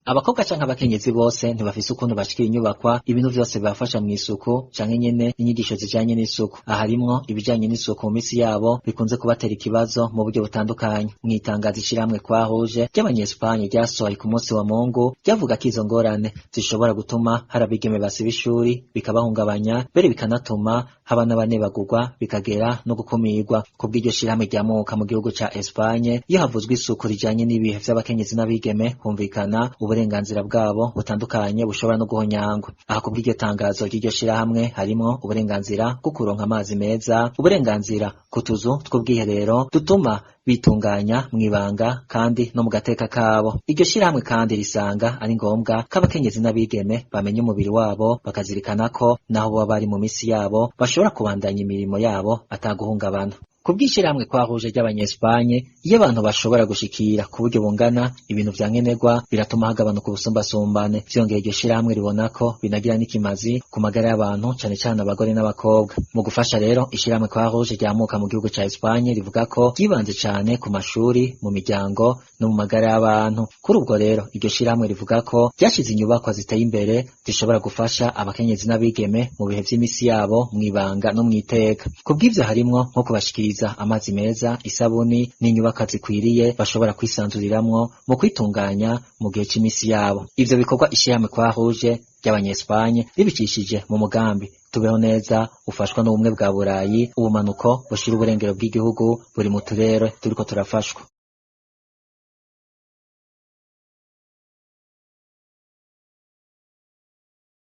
Abakobwa canke abakenyezi bose ntibafise ukuntu bashikira inyubakwa ibintu vyose bibafasha mw'isuku canke nyene inyigisho zijanye n'isuku. Aha harimwo ibijanye n'isuku mu misi yabo bikunze kubatera ikibazo mu buryo butandukanye. Mw'itangazo ishirahamwe Croix Rouge ry'abanyespagne ryasohoye ku munsi wa Mungu ryavuga ko izo ngorane zishobora gutuma hari abigeme basiba ishuri bikabahungabanya, mbere bikanatuma haba n'abanebagurwa bikagera no gukumirwa. Kubw'iryo shirahamwe ryamuka mu gihugu ca Espagne, iyo havuzwe isuku rijanye n'ibihe vy'abakenyezi n'abigeme humvikana uburenganzira bwabo butandukanye bushobora no guhonyangwa. Aha kubw'iryo tangazo ry'iryo shirahamwe harimwo uburenganzira bwo kuronka amazi meza, uburenganzira ku tuzu tw'ubwiherero dutuma bitunganya mw'ibanga kandi no mu gateka kabo. Iryo shirahamwe kandi risanga ari ngombwa ko abakenyezi n'abigeme bamenya umubiri wabo, bakazirikana ko naho boba bari mu misi yabo bashobora kubandanya imirimo yabo ataguhungabana. Kubw'ishirahamwe Croix Rouge ry'abanyespagne, iyo abantu bashobora gushikira ku buryo bungana ibintu vya nkenerwa biratuma hagabanuka ubusumbasumbane. Vyongeye iryo shirahamwe ribona ko binagira n'ikimazi ku magara y'abantu, cane cane abagore n'abakobwa. Mu gufasha rero, ishirahamwe Croix Rouge ryamuka mu gihugu ca Espagne rivuga ko ryibanze cane ku mashuri, mu miryango no mu magara y'abantu. Kuri ubwo rero iryo shirahamwe rivuga ko ryashize inyubakwa ziteye imbere zishobora gufasha abakenyezi n'abigeme mu bihe vy'imisi yabo mw'ibanga no mw'iteka. Kubw'ivyo harimwo nko kubashikiriza amazi meza, isabuni n'inyubakwa zikwiriye bashobora kwisanzuriramwo mu kwitunganya mu gihe c'imisi yabo. Ivyo bikorwa ishirahamwe Croix Rouge ry'abanyespagne ribicishije mu mugambi Tubeho neza ufashwa n'ubumwe bwa Burayi, ubumanuko bushira uburengero bw'igihugu buri mu turere turiko turafashwa.